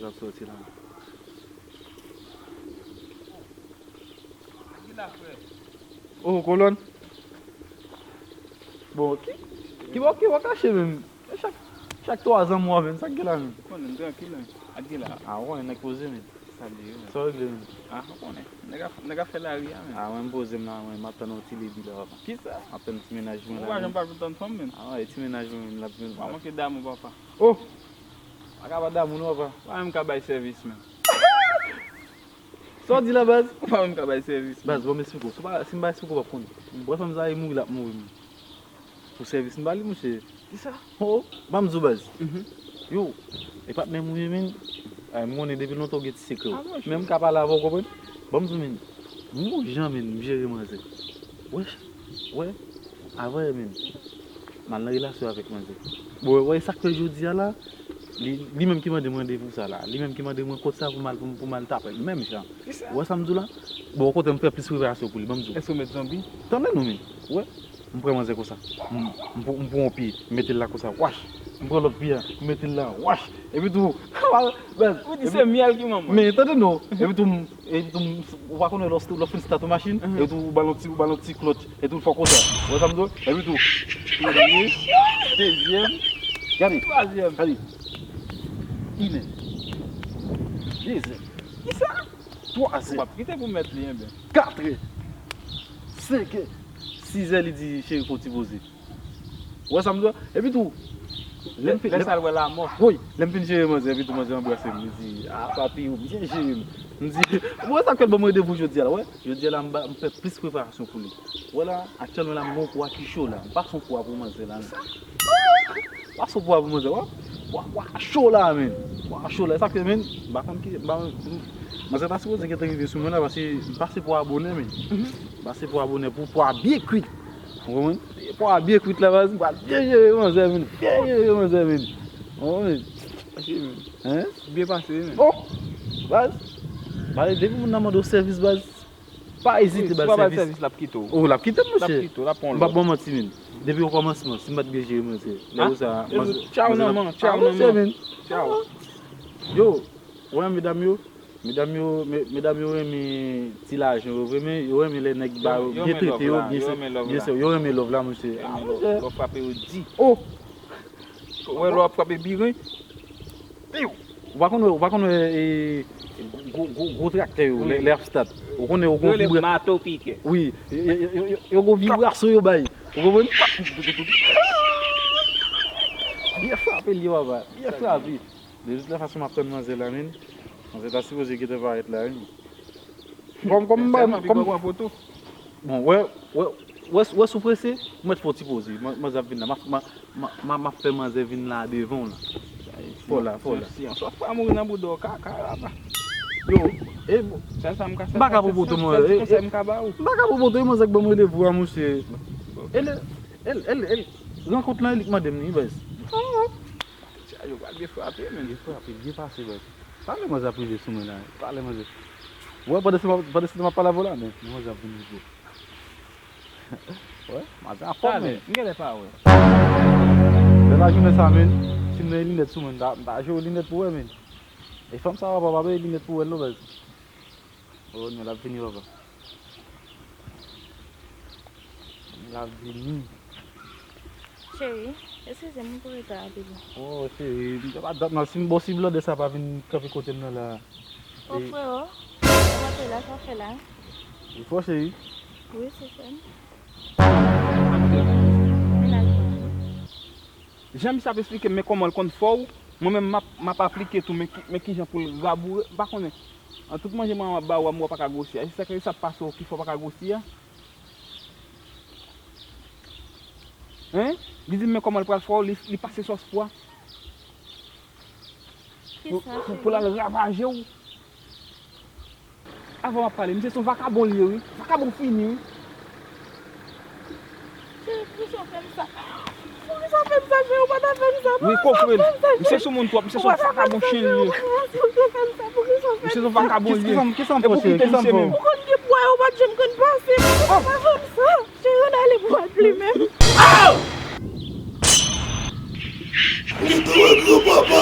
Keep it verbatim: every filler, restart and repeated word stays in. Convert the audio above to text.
Sa soti la. Ki la, frè? Oh, kolòn. Bon, ki, ki bò, ki bò kache menm? Chak, chak twa zan mwa menm, sa k gen la menm? Konnen, m trankil, men. Ak gen la. Ah, w konnen nèg poze, men. Sa l ye, men. Sa w regle, men? Ah, w konnen. Nèg ap, nèg ap fè lari a, men. Ah, mwen, m poze m la, mwen, m ap tann yon ti lady la, papa. Kisa? M ap tann ti mennaj mwen la, men. Ou pa janm pa tann fanm, men. Ah, wi, ti mennaj mwen, men, l ap vin. Ou pa manke damou, papa. Oh! Pa ka pa damou, non, papa. Ou pa menm ka bay sèvis, men. Sa w di la, baz? Ou pa menm ka bay sèvis, men. Baz, bon, m esplike w. Si w pa, si m pa esplike w, w p ap konnen. Bwè fanm sa, li mouri, l ap mouri, men. Pou sèvis m ba li, monchè. Kisa? Oh, ban m di w, baz. Mhm. Yo, e patnè m ou ye, men. Ay, m konnen depi lontan w gen ti sekrè w. Ah, monchè. Men m ka pale avè w, konprann? Ban m di w, men. Yon jan, men, m jere manzè. Wè, wè, avè, men. M al nan relasyon avèk manzè. Bon, wè, sa k fè jodi a la, li, li menm ki mande m randevou sa la. Li menm ki mande mwen kòd sa pou m al, pou m, pou m al tape l. Menm jan. Kisa? Ou wè sa m di w la? Bon, kote m fè plis preparasyon pou li, ban m di w. Èske w met zonbi? Tande non, men. Ou wè? M pran manzè konsa. M, m, pran- m pran yon pye, m mete l la konsa, wach. M pran lòt pye a, m mete l la, wach. Epi tou, baz, ou di epi se myèl ki manman. Men tande non. Epi tou, m, epi tou, m, ou pa konnen lè w, lè w fin start yon machin, mhm, epi tou, ou ba l yon ti, ou ba l yon ti klòtch, epi tou, l fè konsa. Ou wè sa m di w? Epi tou, premye, dezyèm, gade, twazyèm, gade. Inè. Dezè. Kisa? Twazè. Ou p ap kite pou mèt li, enben. Katrè. Senkè. Sizè, li di, cheri, fò w ti poze. Ou wè sa m di w? Epi tou, lè m fin, lè sa l wè lanmò. Wi, lè m fin jere manzè, epi tou manzè anbrase m, li di, ah, papi, ou byen jere m. M di, ou wè sa k fè l ban m randevou jodi a la, wè? Jodi a la, m ba, m fè plis preparasyon pou li. Ou wè la, aktyèlman la, m gen yon pwa ki cho la. M pase yon pwa pou manzè la, men. Pase yon pwa pou manzè, wè? Pwa, pwa cho la, men. Pwa cho la. E sa k fè, men, m pa konn ki, m pa konn, manzè ta sipoze gentan rive sou mwen la, paske m pase pwa bonè, men. M pase pwa bonè pou pwa byen kwit. Ou konprann? Pwa byen kwit la, baz, m pral byen jere manzè, men. Byen jere manzè, men. Ou konprann? Pase, men. Hein? Byen pase, men. Oh! Baz, pale depi moun nan mande w sèvis, baz. Pa ezite, baz, sèvis. Si w pa ba l sèvis, l ap kite w. Oh, l ap kite m, monchè. L ap kite w, l ap pran yon lòt. M p ap bon manti, men. Depi okòmansman, si m pa t byen jere manzè, lè sa, tchaw nan man, tchaw nan man. Tchaw, monchè, men. Tchaw. Yo, ou wè medam yo? Medam yo, me- medam yo renmen ti lajan yo vre, men yo renmen lè nèg ba yo, byen trete yo, byen se- byen se- yo renmen love la, monchè. Ah, monchè. Lè w frape yo di. Oh! Wè lè w ap frape biren. Piw! Ou pa konn wè, ou pa konn wè, e, gwo, gwo, gwo traktè yo, lè, lè y ap start. Ou konnen yo gon vibra- mato pikè. Wi, yo, yo, yo, yo, yo gon vibrasyon yo bay. Ou konprann? Byen frape l ye, papa. Byen frape. De tout lè fason, m ap tann manzè la, men. Manzè ta sipoze gentan parèt la, wi. Kòm, kòm m ba, kòm, bon, wè, wè, wè, wè si w prese, m mèt fè w ti poze. Man- Manzè ap vin la. M ap, m ap, m ap, m ap, m ap fè manzè vin la devan w la. Fò la, fò la. Si yon sòt pa mouri nan bouda w, kaka la, pa. Yo, e, bon. Sèl sa m ka fè, m pa ka popote w, manzè. Sèl ti konsèy m ka ba ou. M pa ka popote w, manzè k ban m randevou a, monchè. E lè, e l, e l, e l, rankont lan, e li k mande m li, baz. Ti a yo pral byen frape, men. Byen frape, byen pase, baz. Talè manzè ap rive sou mwen la. Talè manzè. Ou wè, pandan se, pandan se tan m ap pale avè w la, men manzè ap vin rive. Wè, manzè anfòm, men. M genlè pa wè. Lè lajounen sa, men, si m nan linèt sou mwen, m ta, m ta jere linèt pou wè, men. E fanm sa, papa, pa peye linèt pou wè l, non, baz. Oh, non, l ap vini, papa. L ap vini. Cheri, eskize m pou reta a, bebe. Oh, cheri, m te pa dat mal. Si m bon, si blòdè sa pa vin kanpe kote m nan la. Oh, freo, sa fè la, sa fè la. Ou fò, cheri? Wi, se frè m. Mennaj mwen. Jan misye ap esplike m, men kòman l konn fè w, mwen menm m ap, m ap aplike tou, men ki, men kijan pou l raboure, m pa konnen. An tout manje manman ap ba ou a, m wè w pa ka gwosi a. E se sa k, sa k pase w ki fè w pa ka gwosi a? Hein? Li di m men kòman l pral fè w, li, li pase sòs pwa. Pou, pou, pou l al ravaje w. Avan w ap pale, misye se yon vakabon li ye, wi. Vakabon fini, wi. Cheri, poukisa w fè m sa? Poukisa w fè m sa, cheri? Ou pa ta fè m sa. Wi, kofre l. Misye sou moun twòp, misye se yon vakabon chen li ye. Misye se yon vakabon li ye. Kisa m fè, cheri? Kisa m fè? Ou konn gen pwa, ou pa t janm konn pase. Ou pa fè m sa. Cheri, ann ale pou w al plimen m. Li dwe m non, papa,